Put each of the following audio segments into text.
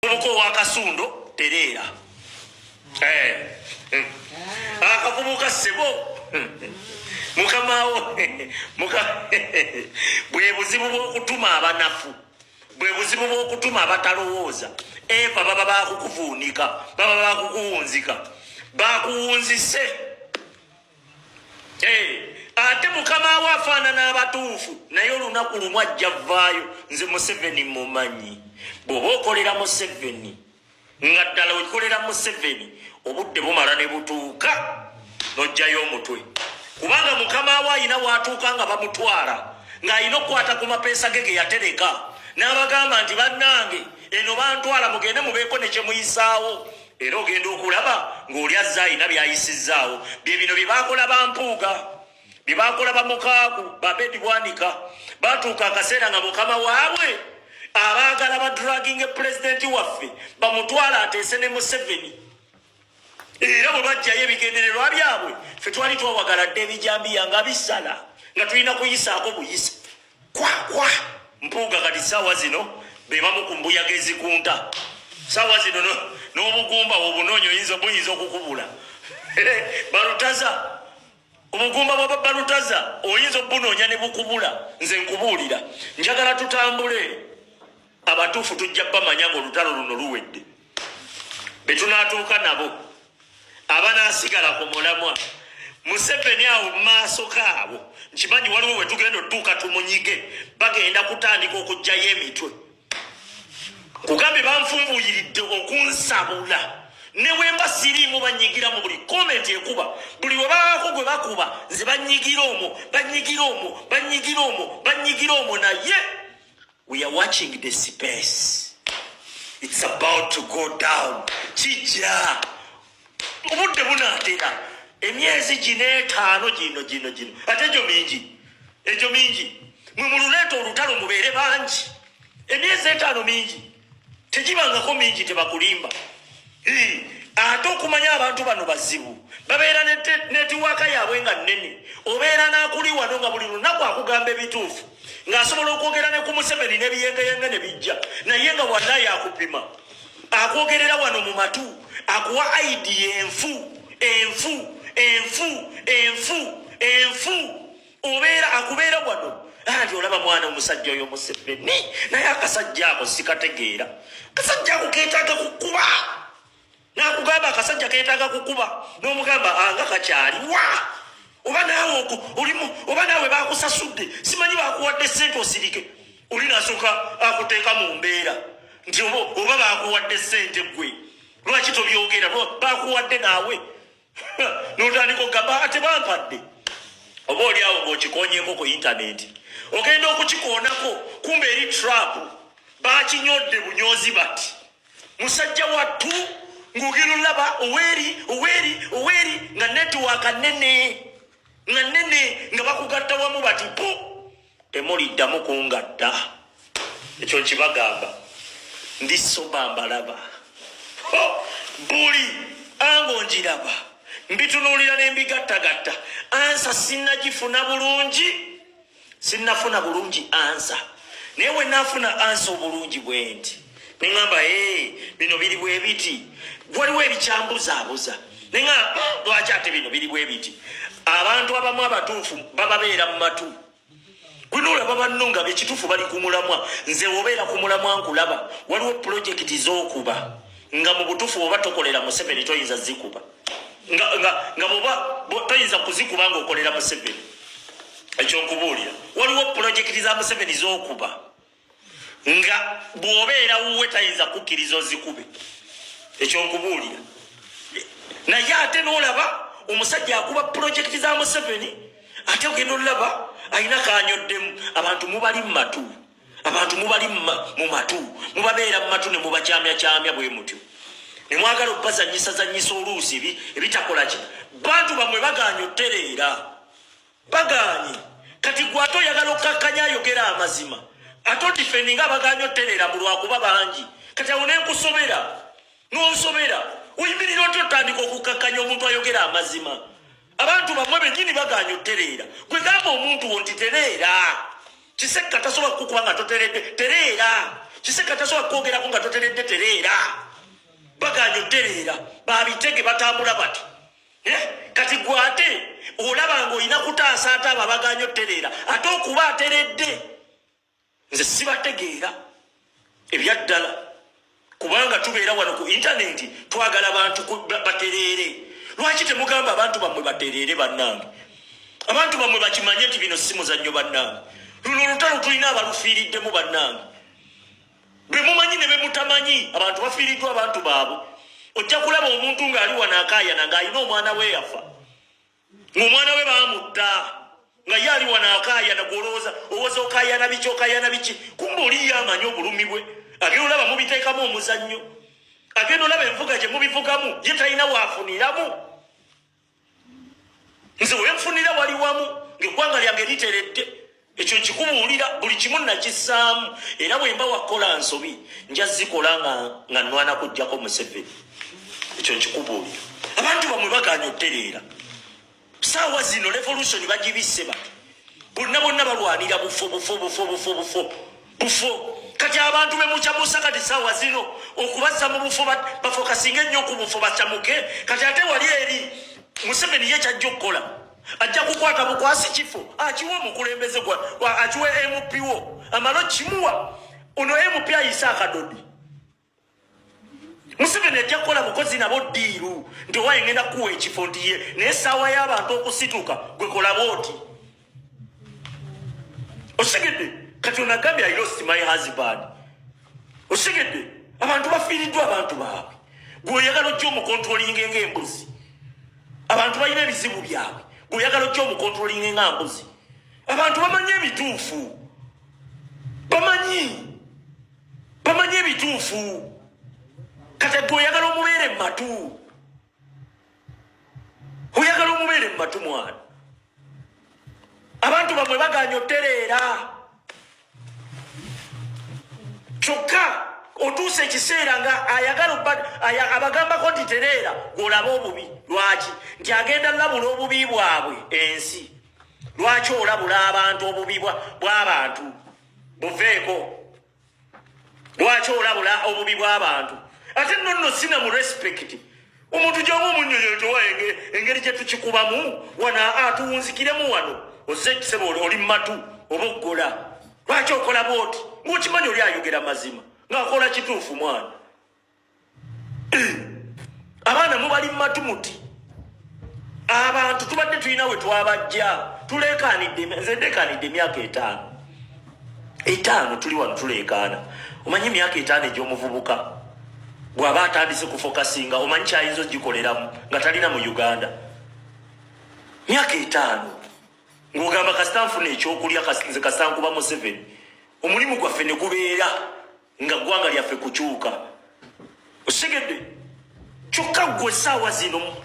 Muvubuka owakasundo tereera. Eh. Akavubuka sebo mukamawo bwe buzibu bw'okutuma abanafu, bwe buzibu bw'okutuma abatalowooza. Eva baba bakukuvuunika, baba bakukuwunzika, bakuwunzise. Eh, ate mukama we afaanana abatuufu, naye olunaku lumu ajja vaayo. Nze Museveni mumanyi. Bw'oba okolera Museveni nga ddala okolera Museveni, obudde bumala ne butuuka n'ojjayo omutwe, kubanga mukama we ayina waatuuka nga bamutwala ng'alina okukwata ku mapeesa ge ge yatereka n'abagamba nti, "Bannange, eno bantwala, mugende mubeeko ne kye muyisaawo." Era ogenda okulaba ng'oli azze alina byayisizzaawo. Bye bino bye baakola bampuuga, bye baakola bamukaaku babedi bwanika. Batuuka akaseera nga mukama waabwe abaagala badraginge pulezidenti waffe bamutwala ateese ne Museveni. Era bwe bajjayo ebigendererwa byabwe, ffe twali twawagala dde ebijambiya nga bisala, nga tulina kuyisaako buyisa kwakwa Mpuuga. Kati saawa zino be bamu ku mbuyaga ezikunta. Saawa zino n'obugumba obunoonya oyinza buyinza okukubula. Balutaza, obugumba bwa balutaza oyinza obunoonya ne bukubula. Nze nkubuulira, njagala tutambule. Abatuufu tujja bamanya nga olutalo luno luwedde, betunaatuuka nabo abanaasigala ku mulamwa. Museveni awo mu maaso gaabo nkimanyi waliwo we tugenda otuuka tumunyige, bagenda kutandika okugjayo emitwe. Kugambye banfunvuyiridde okunsabula, ne bwe mba siriimu banyigira mu buli comment ekuba. Buli we babaako gwe bakuba, nze banyigira omwo, banyigira omwo, banyigira omwo, banyigira omwo. Naye we are watching the space. It's about to go down. Kijja, obudde bunaatera, emyezi gino 5 gino gino gino, ate egyo mingi, egyo mingi. Mwe mululeeta olutalo mubeere bangi. Emyezi 5 mingi, tegibangako mingi, tebakulimba. Ate okumanya abantu bano bazibu, babeera network yaabwe nga nnene. Obeera n'akuli wano nga buli lunaku akugamba ebituufu, ng'asobola okwogera ne ku Museveni n'ebiyengeyenge ne bijja, naye nga wallayi akupima, akwogerera wano mu matu, akuwa idea enfu, enfu, enfu, enfu, enfu. Obeera akubeera wano anti olaba mwana omusajja oyo Museveni, naye akasajja ako sikategeera, akasajja ako keetaaga kukuba. Nakugamba akasajja keetaaga kukuba, n'omugamba anga kakyaliwa. Oba naawe olimu, oba naawe bakusasudde, simanyi bakuwadde sente osirike. Oli nasooka akuteeka mu mbeera nti oba bakuwadde sente, gwe lwaki tobyogera? Bakuwadde naawe notandika okugamba ate bampadde. Oba oli awo ng'okikonyeko ku intaneti, ogenda okukikoonako kumbe eri trap, bakinyodde bunyozi bati musajja wattu ng'ogenda olaba oweeri, oweeri, oweeri, nga network nene, nga nene, nga bakugatta wamu bati pu. Temuliddamu kungatta, ekyo nkibagamba. Ndi soba mbalaba. Ho, buli ango njiraba, mbitunuulira nembigattagatta. Answer sinnagifuna bulungi, sinnafuna bulungi answer, naye we naafuna answer obulungi bwe nti neŋŋamba, "Ee, bino biri bwe biti." Waliwo ebikyambuzaabuza, neŋŋamba, lwaki ate bino biri bwe biti?" Abantu abamu abatuufu bababeera mu matu. Gwinoolaba banno nga ekituufu bali ku mulamwa. Nze obeera ku mulamwa nkulaba. Waliwo pulojekiti z'okuba nga mu butuufu oba tokolera Museveni toyinza zikuba, nga bwoba toyinza kuzikuba ng'okolera Museveni. Ekyo nkubuulira, waliwo pulojekiti za Museveni z'okuba nga bw'obeera wuwe tayinza kukkiriza ozikube. Ekyo nkubuulira. Naye ate n'olaba omusajja akuba pulojekiti za Museveni, ate ogenda olaba alina kanyoddemu. Abantu mubali mu matu, abantu mubali mu matu, mubabeera mu matu ne mubakyamyakyamya bwe mutyo ne mwagala obbazanyisazanyisa oluusi ebitakola ki. Bantu bammwe baganye otereera, baganye. Kati gwe ate oyagala okkakkanya ayogera amazima, ate odefendinga abaganye otereera mu lwakuba bangi. Kati awo nenkusobera, nonsobera. Oyimirira otya otandika okukkakkanya omuntu ayogera amazima? Abantu bammwe bennyini baganye otereera. Gwe gamba omuntu wo nti tereera. Kisekka tasobola kukukuba nga toteredde, tereera. Kisekka tasobola kukwogerako nga toteredde, tereera. Baganya otereera, babitege batambula bati. Eh? Kati gwe ate olaba nga olina kutaasa ate abo abaganya otereera, ate okuba ateredde. Nze sibategeera ebyaddala, kubanga tubeera wano ku intaneti twagala abantu batereere. Lwaki temugamba abantu bammwe batereere? Bannange, abantu bammwe bakimanye nti bino si muzannyo. Bannange, luno olutalo tulina abalufiiriddemu. Bannange, bemumanyi ne bemutamanyi, abantu bafiiriddwa abantu baabwe. Ojja kulaba omuntu ng'ali wano akaayana ng'alina omwana we yafa, ng'omwana we baamutta, nga ye ali wano akaayana. Gwolowooza owoza okaayana biki? Okaayana biki? Kumba oliyo amanyi obulumi bwe. Agenda olaba mubiteekamu omuzannyo, agenda olaba envuga gye mubivugamu, ye talina waafuniramu. Nze wenfunira wali wamu ng'eggwanga lyange literedde, ekyo nkikubuulira. Buli kimu nakissaamu, era bwe mba wakola nsobi nja zikola nga nnwana kuggyako Museveni. Ekyo nkikubuulira. Abantu bamwe baganya otereera. Saawa zino revolution bagibisse bati, bonna bonna balwanira bufo, bufo, bufo, bufo, bufo, bufo. Kati abantu bemukyamusa kati saawa zino okubazza mu bufo, bafokasinga ennyo ku bufo bakyamuke. Kati ate wali eri Museveni ye kyajja okukola, ajja kukwata bukwasi kifo akiwe omukulembeze, akiwe MP wo, amale kimuwa ono MP ayise akadodi. Museveni ajja kukola bukozi nabo deal nti owaye ngenda kuwa ekifo, nti ye naye essaawa y'abantu okusituka gwe kola bwoti. Osigedde? Kati onagambye, "I lost my husband." Osigedde? Abantu bafiiriddwa abantu baabwe, gwe oyagala ojja omukontrolinge ng'embuzi. Abantu balina ebizibu byabwe, gwe oyagala ojja omukontrolinge nga mbuzi. Abantu bamanyi ebituufu, bamanyi ebituufu. Kati gwe oyagala omubeere mu matu, oyagala omubeere mu matu. Mwana, abantu bamwe baganya otereera, kyokka otuusa ekiseera nga ayagala abagambako nti tereera, gwolaba obubi. Lwaki? Nti agenda labula obubi bwabwe ensi. Lwaki olabula abantu obubi bw'abantu buveeko? Lwaki olabula obubi bw'abantu? Ate nno nno sina mu respect omuntu gyoba omunyonyola towa engeri gye tukikubamu wano, atuwunzikiremu wano ozze ekisebe oli mumatu oba oggola. Lwaki okola bwoti ng'okimanyi oli ayogera mazima ng'akola kituufu? Mwana, abaana mubali mumatu muti. Abantu tubadde tulina we twabajja, tuleekaanidde. Nze ndeekaanidde emyaka 50, 50 tuli wano tuleekaana. Omanyi emyaka 50 egy'omuvubuka bw'aba atandise kufokasinga, omanyi kyayinza ogikoleramu nga talina mu Uganda? Myaka 50 ng'ogamba kasita nfuna ekyokulya, nze kasita nkuba Museveni. Omulimu gwaffe ne gubeera nga ggwanga lyaffe kukyuka. Osigedde? Kyokka ggwe essaawa zino,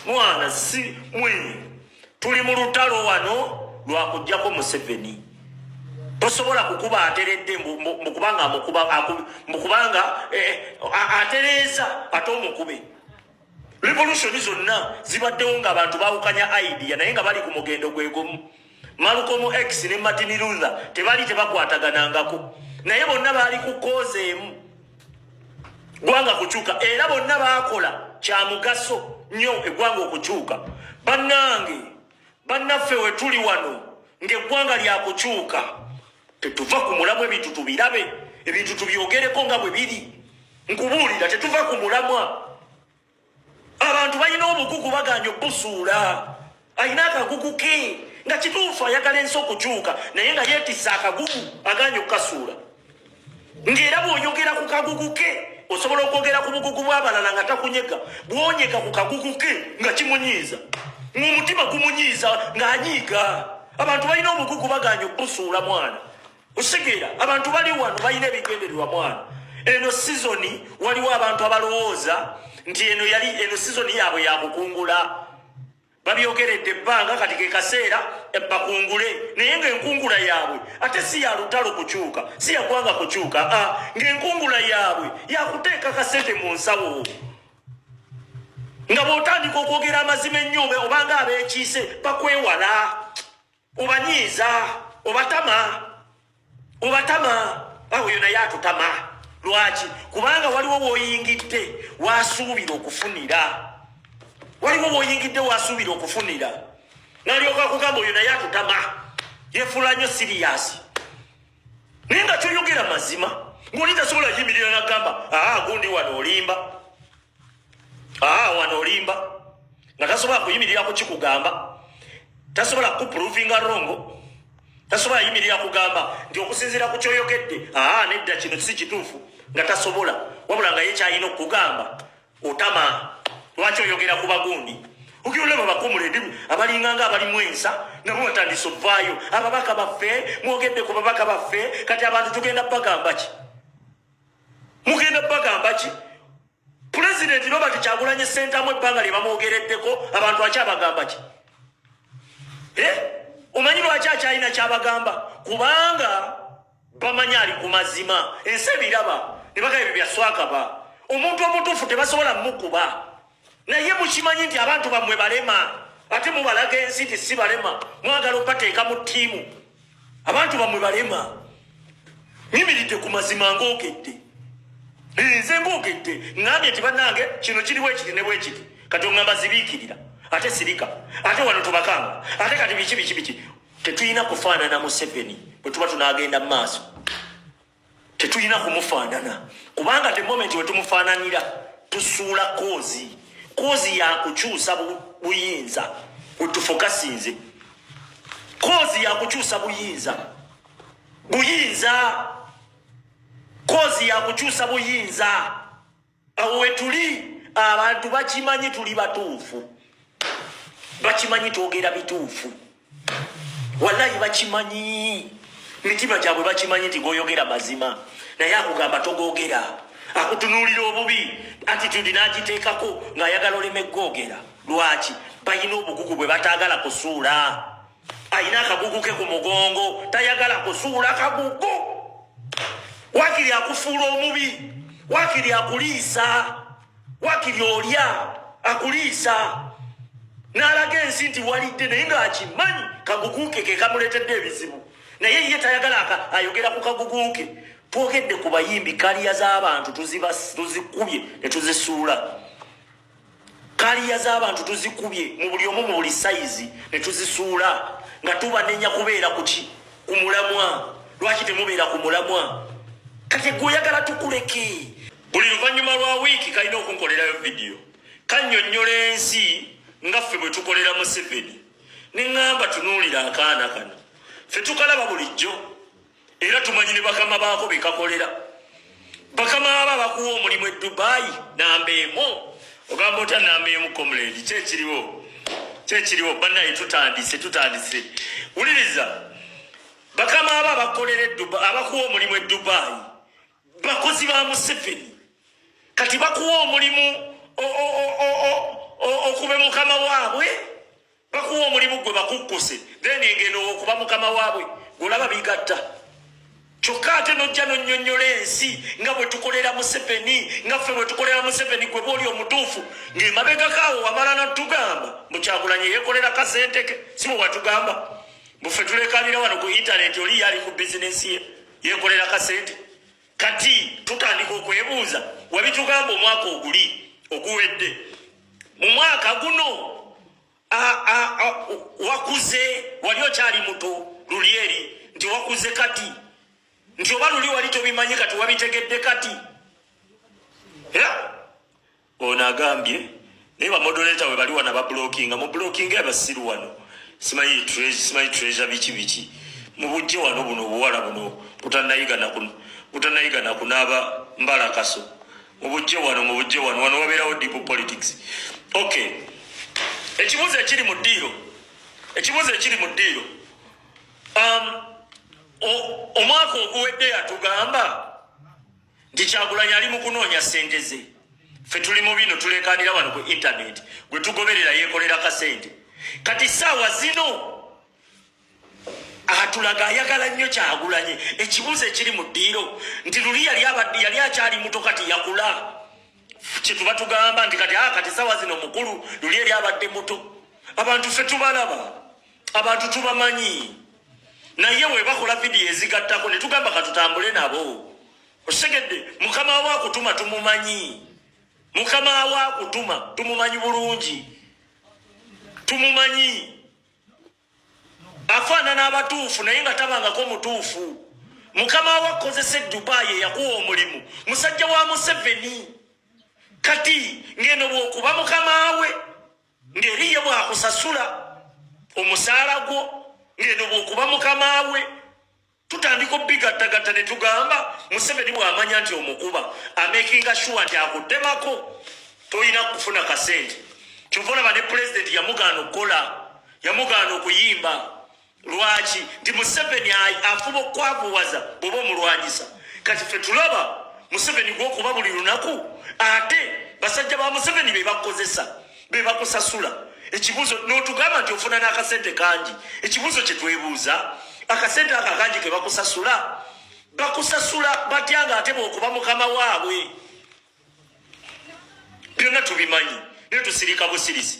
mwana, si mwe tuli mu lutalo wano lwakuggyako Museveni. Tosobola kukuba ateredde mbu kubanga amukuba, mbu kubanga atereeza ate omukube. Revolution zonna zibaddewo ng'abantu bawukanya idea, naye nga bali ku mugendo gwe gumu. Malcolm X ne Martin Luther tebali tebakwataganangako, naye bonna baali ku cause emu, gwanga kukyuka, era bonna baakola kya mugaso nnyo eggwanga okukyuka. Bannange, bannaffe, we tuli wano ng'eggwanga lyakukyuka, tetuva ku mulamwa. Ebintu tubirabe, ebintu tubyogereko nga bwe biri. Nkubuulira, tetuva ku mulamwa. Abantu balina obugugu, baganya obusuula. Alina akagugu ke nga kituufu, ayagala ensi okukyuka, naye nga yeetisse akagugu, aganya okukasuula. Ng'era bw'oyogera ku kagugu ke, osobola okwogera ku bugugu bw'abalala nga takunyega. Bw'onyega ku kagugu ke nga kimunyiiza, ng'omutima gumunyiiza, ng'anyiiga. Abantu balina obugugu, baganya obusuula. Mwana, ositegeera? Abantu bali wano balina ebigendererwa. Mwana, eno season waliwo abantu abalowooza nti eno yali eno season yaabwe yakukungula. Babyogeredde ebbanga, kati ke kaseera bakungule, naye ng'enkungula yaabwe ate si ya lutalo kukyuka, si ya ggwanga kukyuka, ng'enkungula yaabwe yakuteeka kasente mu nsawo. Nga bw'otandika okwogera amazima ennyo, obanga abeekiise bakwewala, obanyiiza, obatama. Obatama awo, yo naye atutama. Lwaki? Kubanga waliwo woyingidde wasuubira okufunira, waliwo woyingidde wasuubira okufunira, nalyoka akugamba oyo naye atutama, yefuula nnyo serious, naye nga kyoyogera mazima, ngaoli tasobola yimirira nagamba, "Aa, gundi wano olimba, aa, wano olimba," nga tasobola kuyimirira kukikugamba, tasobola kuprovinga wrong, tasobola yimirira kugamba nti okusinziira ku kyoyogedde, aa, nedda, kino si kituufu, nga tasobola. Wabula nga ye kyalina okukugamba, "Otama, lwaki oyogera ku bagundi?" Ogenda bakomuledi abalinganga abalimu ensa, nabo batandise ovaayo, "Ababaka baffe, mwogedde ku babaka baffe." Kati abantu tugenda bagamba ki? Mugenda bagamba ki? Pulezidenti Robert Kyagulanyi Sentamu, ebbanga lye bamwogereddeko, abantu akyabagamba ki? Eh? Omanyi lwaki akyalina kyabagamba? Kubanga bamanyi ali ku mazima. Ensi ebiraba ne bagamba ebyo byaswakaba. Omuntu omutuufu tebasobola mukuba, naye mukimanyi nti abantu bammwe balema, ate mubalaga ensi nti si balema. Mwagala obateeka mu ttiimu. Abantu bammwe balema. Nyimiridde ku mazima, ng'ogedde nze, ng'ogedde ŋŋambye nti bannange, kino kiri bwe kiti ne bwe kiti. Kati oŋŋamba zibiikirira, ate sirika, ate wano tubakanga, ate kati biki biki biki. Tetulina kufaanana Museveni. Bwe tuba tunaagenda mu maaso, tetulina kumufaanana, kubanga the moment we tumufaananira, tusuula cause. Cause yakukyusa buyinza. Wetufokasinze cause yakukyusa buyinza, buyinza, cause yakukyusa buyinza. Awo wetuli, abantu bakimanyi tuli batuufu, bakimanyi twogera bituufu. Wallayi bakimanyi, mitima gyabwe bakimanyi nti goyogera mazima, naye akugamba togogera, akutunuulira obubi, attitude n'agiteekako ng'ayagala oleme googera. Lwaki? Balina obugugu bwe bataagala kusuula. Ayina akagugu ke ku mugongo, tayagala kusuula kagugu. Wakiri akufuula omubi, wakiri akuliisa, wakiri olya akuliisa n'alaga ensi nti walidde, naye ng'akimanyi kagugu ke ke kamuleetedde ebizibu, naye ye tayagala ayogera ku kagugu ke. Twogedde ku bayimbi, career z'abantu tuzikubye ne tuzisuula. Career z'abantu tuzikubye mu buli omu, mu buli sayizi, ne tuzisuula nga tubanenya kubeera kuki? Ku mulamwa. Lwaki temubeera ku mulamwa? Kati gwe oyagala tukuleke. Buli luvannyuma lwa wiiki kalina okunkolerayo vidiyo kannyonnyola ensi nga ffe bwe tukolera Museveni. Ne ŋŋamba, tunuulira akaana kano, ffe tukalaba bulijjo, era tumanyi ne bakama baako be kakolera. Bakama aba bakuwa omulimu e Dubayi, namba emu. Ogamba otya namba emu, comrade? Kyekiriwo, kyekiriwo. Bannaye, tutandise, tutandise. Wuliriza, bakama aba abakolera e abakuwa omulimu e Dubayi bakozi ba Museveni. Kati bakuwa omulimu okube mukama waabwe, bakuwa omulimu gwe bakukkuse, then engendo okuba mukama waabwe. Golaba bigatta. Kyokka ate nojja nonnyonnyola ensi nga bwe tukolera Museveni, nga ffe bwe tukolera Museveni. Gwe bwoli omutuufu, ng'emabegakaawo wamala natugamba mukyakulanye yeekolera kasente ke. Si bwe watugamba? Buffe tulekanira wano ku intaneti, oli yali ku bizinensi ye, yeekolera kasente. Kati tutandika okwebuuza, wabitugamba omwaka oguli oguwedde, mu mwaka guno wakuze, wali okyali muto luli eri, nti wakuze kati, nti oba luli wali tobimanyi, kati wabitegedde kati. Yeah? Ono agambye, naye bamoderator we bali wano bablockinga, mu blockinga abasiru wano. Simanyi treasure, simanyi treasure biki biki, mubujje wano. Buno obuwala buno butanayiga nakunaaba mbalakaso, mubujje wano, mubujje wano. Wano wabeerawo deep politics. Okay, ekibuuzo ekiri mu ddiiro, ekibuuzo ekiri mu ddiiro, omwaka oguwedde yatugamba nti Kyagulanyi ali mu kunoonya ssente ze. Ffe tuli mu bino, tulekanira wano ku intaneti, gwe tugoberera yeekolera kasente. Kati saawa zino atulaga ayagala nnyo Kyagulanyi. Ekibuuzo ekiri mu ddiiro nti luli yali akyali muto, kati yakula. Kyetuba tugamba nti kati, ah, kati saawa zino mukulu, luli eri abadde muto. Abantu ffe tubalaba, abantu tubamanyi. Naye webakola vidiyo ezigattako ne tugamba katutambule nabo. Okitegedde? Mukama we akutuma tumumanyi, mukama we akutuma tumumanyi bulungi, tumumanyi. Afaanana abatuufu naye nga tabangako mutuufu. Mukama we akozesa e Dubai eyakuwa omulimu musajja wa Museveni. Kati ngeno bwokuba mukama we, ng'eri ye bwakusasula omusaala gwo, ngeno bwokuba mukama we, tutandika obigattagatta ne tugamba Museveni bw'amanya nti omukuba, amakinga sure nti akutemako, tolina kufuna kasente. Kyova olaba ne pulezidenti yamugaana okukola, yamugaana okuyimba. Lwaki? Nti Museveni afuba okwavuwaza bw'oba omulwanyisa. Kati ffe tulaba Museveni gwokuba buli lunaku, ate basajja ba Museveni be bakozesa, be bakusasula. Ekibuuzo, n'otugamba nti ofuna n'akasente kangi. Ekibuuzo kye twebuuza, akasente ako akangi ke bakusasula, bakusasula batya nga ate bw'okuba mukama waabwe? Byonna tubimanyi naye tusirika busirisi.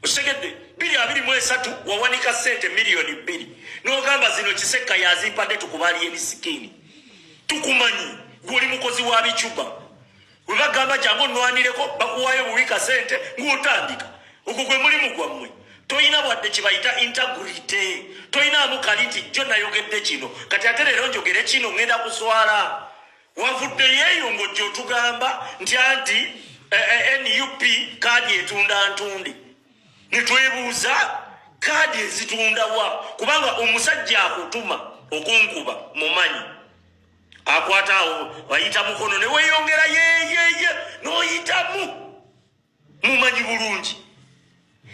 Okitegedde? 2023 wawanika sente 2 miliyoni n'ogamba zino Kisekka yazimpadde, tukubaliye emisikiini. Tukumanyi, gwoli mukozi wa bicuba. Bwe bagamba jangu onwanireko, bakuwaayo buwi kasente ng'otandika. Ogwo gwe mulimu gwammwe. Toyina wadde kibayita integrity, toyinaamu kali nti jjo nayogedde kino, kati ate leero njogere kino, ŋŋenda kuswala. Wavuddeyo eyo ng'ojja otugamba nti anti NUP kaadi etunda ntundi. Netwebuuza kaadi ezitundawa, kubanga omusajja akutuma okunkuba mumanyi akwata awo ayita mukono neweyongera yeyeye n'oyitamu, mumanyi bulungi.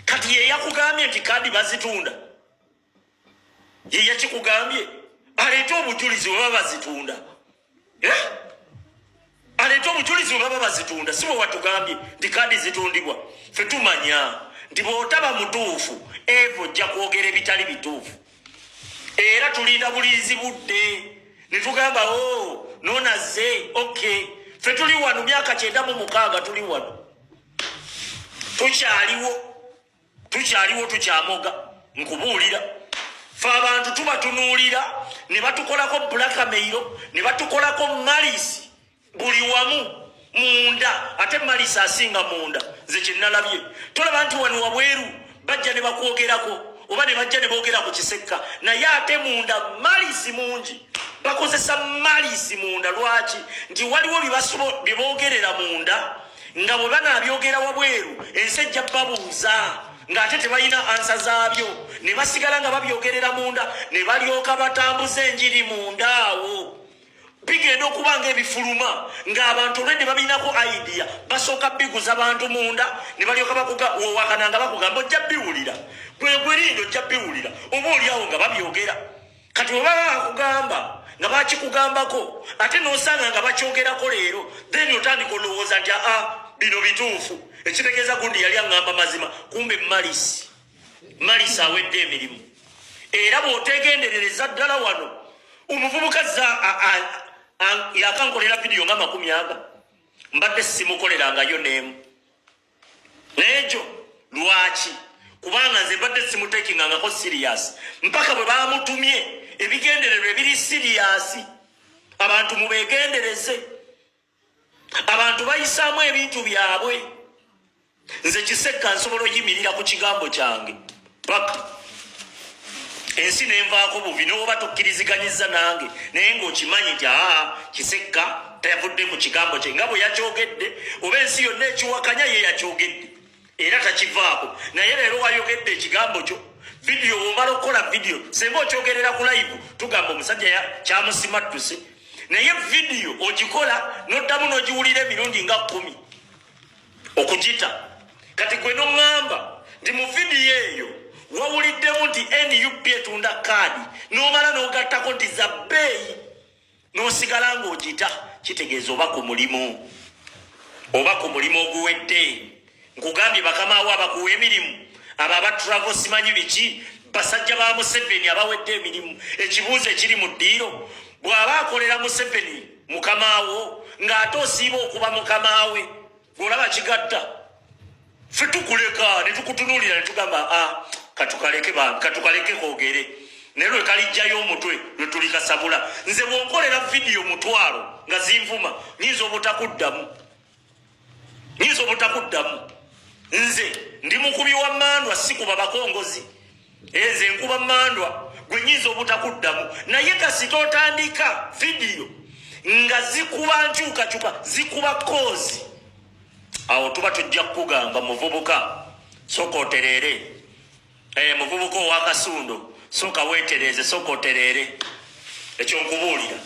Kati ye yakugambye nti kaadi bazitunda? Ye yakikugambye? Aleete obujulizi bwe baba bazitunda. Eh? Aleete obujulizi bwe baba bazitunda. Si bwe watugambye nti kaadi zitundibwa? Ffe tumanya nti bw'otaba mutuufu, eva ojja kwogera ebitali bituufu. Era tulinda bulinzi budde ne tugamba o oh, nonazze. Ok, ffe tuli wano myaka 96, tuli wano, tukyaliwo, tukyaliwo, tukyamoga. Nkubuulira, fe abantu tubatunuulira ne batukolako blackmail, ne batukolako malice buli wamu munda. Ate malice asinga munda. Nze kyenalabye, tolaba nti wano wabweru bajja ne bakwogerako oba ne bajja ne boogera ku Kisekka, naye ate munda malice mungi, bakozesa malice munda. Lwaki? Nti waliwo bye boogerera munda nga bwe banaabyogera wabweru ensi ejja babuuza, ng'ate tebalina answer zaabyo, ne basigala nga babyogerera munda, ne balyoka batambuza enjiri munda. Awo bigenda okuba nga ebifuluma ng'abantu olwedde babirinako idea, basooka biguza bantu munda, ne balyoka bakuga wowakana nga bakugamba ojja biwulira, gwegwerinda ojja biwulira, oba oliawo nga babyogera. Kati bwe baba bakugamba nga bakikugambako, ate n'osanga nga bakyogerako leero, then otandika olowooza nti aa, bino bituufu, ekitegeeza gundi yali aŋŋamba mazima. Kumbe malice, malice awedde emirimu. Era bw'otegenderereza ddala wano omuvubuka za yakankolera vidiyo nga 20, mbadde simukolerangayo n'emu. Naye gyo lwaki? Kubanga nze mbadde simutekingangako serious mpaka bwe bamutumye ebigendererwa ebiri serious. Abantu mubegendereze, abantu bayisaamu ebintu byabwe. Nze Kisekka nsobola oyimirira ku kigambo kyange paka ensi nenvaako buvi, noba tokkiriziganyiza nange, naye ng'okimanyi nti aa, Kisekka tayavudde ku kigambo kye nga bwe yakyogedde, oba ensi yonna ekiwakanya, ye yakyogedde era takivaako. Naye leero wayogedde ekigambo kyo, vidiyo, bwomala okukola vidiyo, senga okyogerera ku live, tugamba omusajja kyamusimattuse. Naye vidiyo ogikola noddamu n'ogiwulira emirundi nga 10 okugita. Kati gwe noŋŋamba nti mu vidiyo eyo wawuliddemu nti NUP etunda kaadi, n'omala n'ogattako nti za bbeeyi, n'osigala ng'ogita, kitegeeza oba ku mulimu, oba ku mulimu oguwedde. Nkugambye, bakamaawo abakuwa emirimu, abo aba travel simanyi biki, basajja ba Museveni abawedde emirimu. Ekibuuzo ekiri mu ddiiro, bw'aba akolera Museveni mukamaawo, ng'ate osiiba okuba mukamaawe, olaba kigatta? Ffe tukuleka ne tukutunuulira ne tugamba a katukaleke bambi, katukaleke koogere. Naye lwe kalijjayo omutwe lwe tulikasabula. Nze bw'onkolera vidiyo 10,000 nga zinvuma, nyinza obutakuddamu, nyinza obutakuddamu. Nze ndi mukubi wa mandwa, sikuba bakongozi. Nze nkuba mandwa, gwe nyinza obutakuddamu. Naye kasita otandika vidiyo nga zikuba nkyukakyuka, zikuba koozi, awo tuba tujja kukugamba, muvubuka, soka otereere. Muvubuka owakasundo, soka weetereeze, soka otereere. Ekyo nkubuulira.